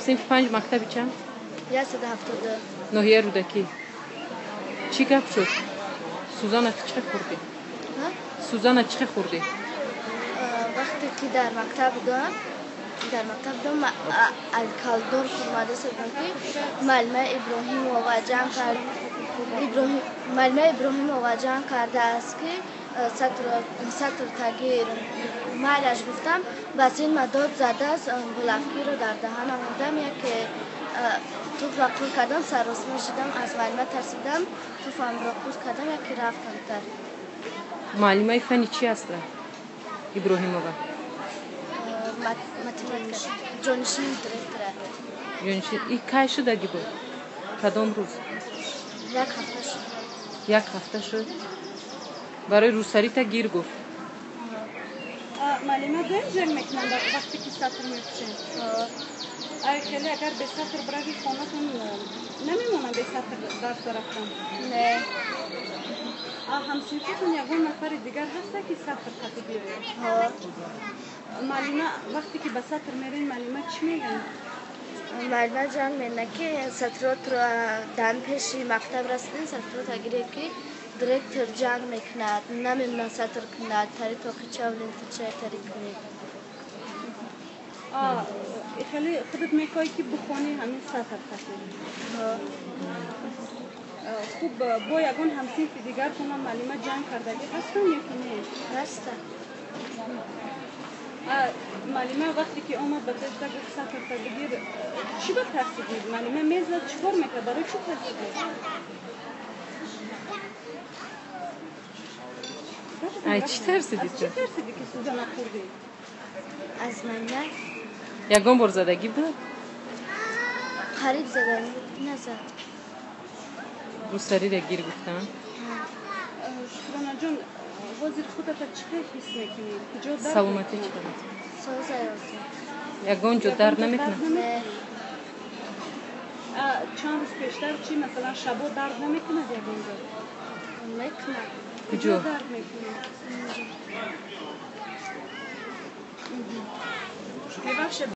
Синфи панҷ, мактаби чанд? 172. Ноҳияи Рӯдакӣ. Чӣ гап шуд? Сӯзана чӣ хел хӯрдӣ? Сӯзана чӣ хел хӯрдӣ? Вақте ки дар мактаб будам, алкалдор хӯрмада садам, ки муаллима Иброҳимова ҷамъ кард, муаллима Иброҳимова ҷамъ кардааст, ки сатр тагир майлаш гуфтам, ба синма дод задааст, булавкиро дар даҳанам додам, яке туфра қур кардам, саросма шудам, аз муаллима тарсидам, туфамро қур кардам, яке рафтам дар. Муаллимаи фани чӣ аста Иброҳимова? Математика, ҷонишини директора. Ҷонишин. И кай шудагӣ буд? Кадом рӯз? Як ҳафта шуд. Як ҳафта шуд. Барои рӯсарита гир гуфт. Муаллима доим ҷанг мекунанд вақте ки сатр мепӯшем? Ай, хеле агар бе сатр бирави хонатон, намемонам бе сатр дарса рафтан? Не. Ҳамсинфотон ягон нафари дигар ҳаста, ки сатр қатӣ биёяд? Муаллима вақте ки ба сатр мерен, муаллима чӣ мегӯянд? Муаллима ҷанг мена, ки сатротро дан пеши мактаб расидем, сатрот гире, ки директор ҷанг мекунад, намемонад сатр кунад, тари тоқича лентача тари кунед. Хеле худат мехоҳӣ, ки бихонӣ ҳамин сатр қатӣ? Хуб, бо ягон ҳамсинфи дигартонам муаллима ҷанг кардагӣ ҳастанд ё ки не? Ҳаста. Муаллима вақте ки омад ба пешта, гуфт: «Сатрта бигир», чӣ ба тарсидӣ? Муаллима мезад, чӣ кор мекард? Барои чӣ тарсидӣ? Ай, чӣ тарсидӣ? Аз чӣ тарсидӣ, ки сӯзана хӯрдӣ? Аз муаллима. Ягон бор задагӣ буд? Қариб задагӣ буд, назад. Рӯсариро гир гуфтан? Шукронаҷон, ҳозир худата чӣ хел ҳис мекунӣ? Куҷо дард? Саломатӣ чӣ хел? Созаёза. Ягон ҷо дард намекунад? Не. Чанд рӯз пештар чӣ, масалан, шабо дард намекунад ягон ҷо? Мекунад. Куҷо? Дард мекунад? Мебахшед.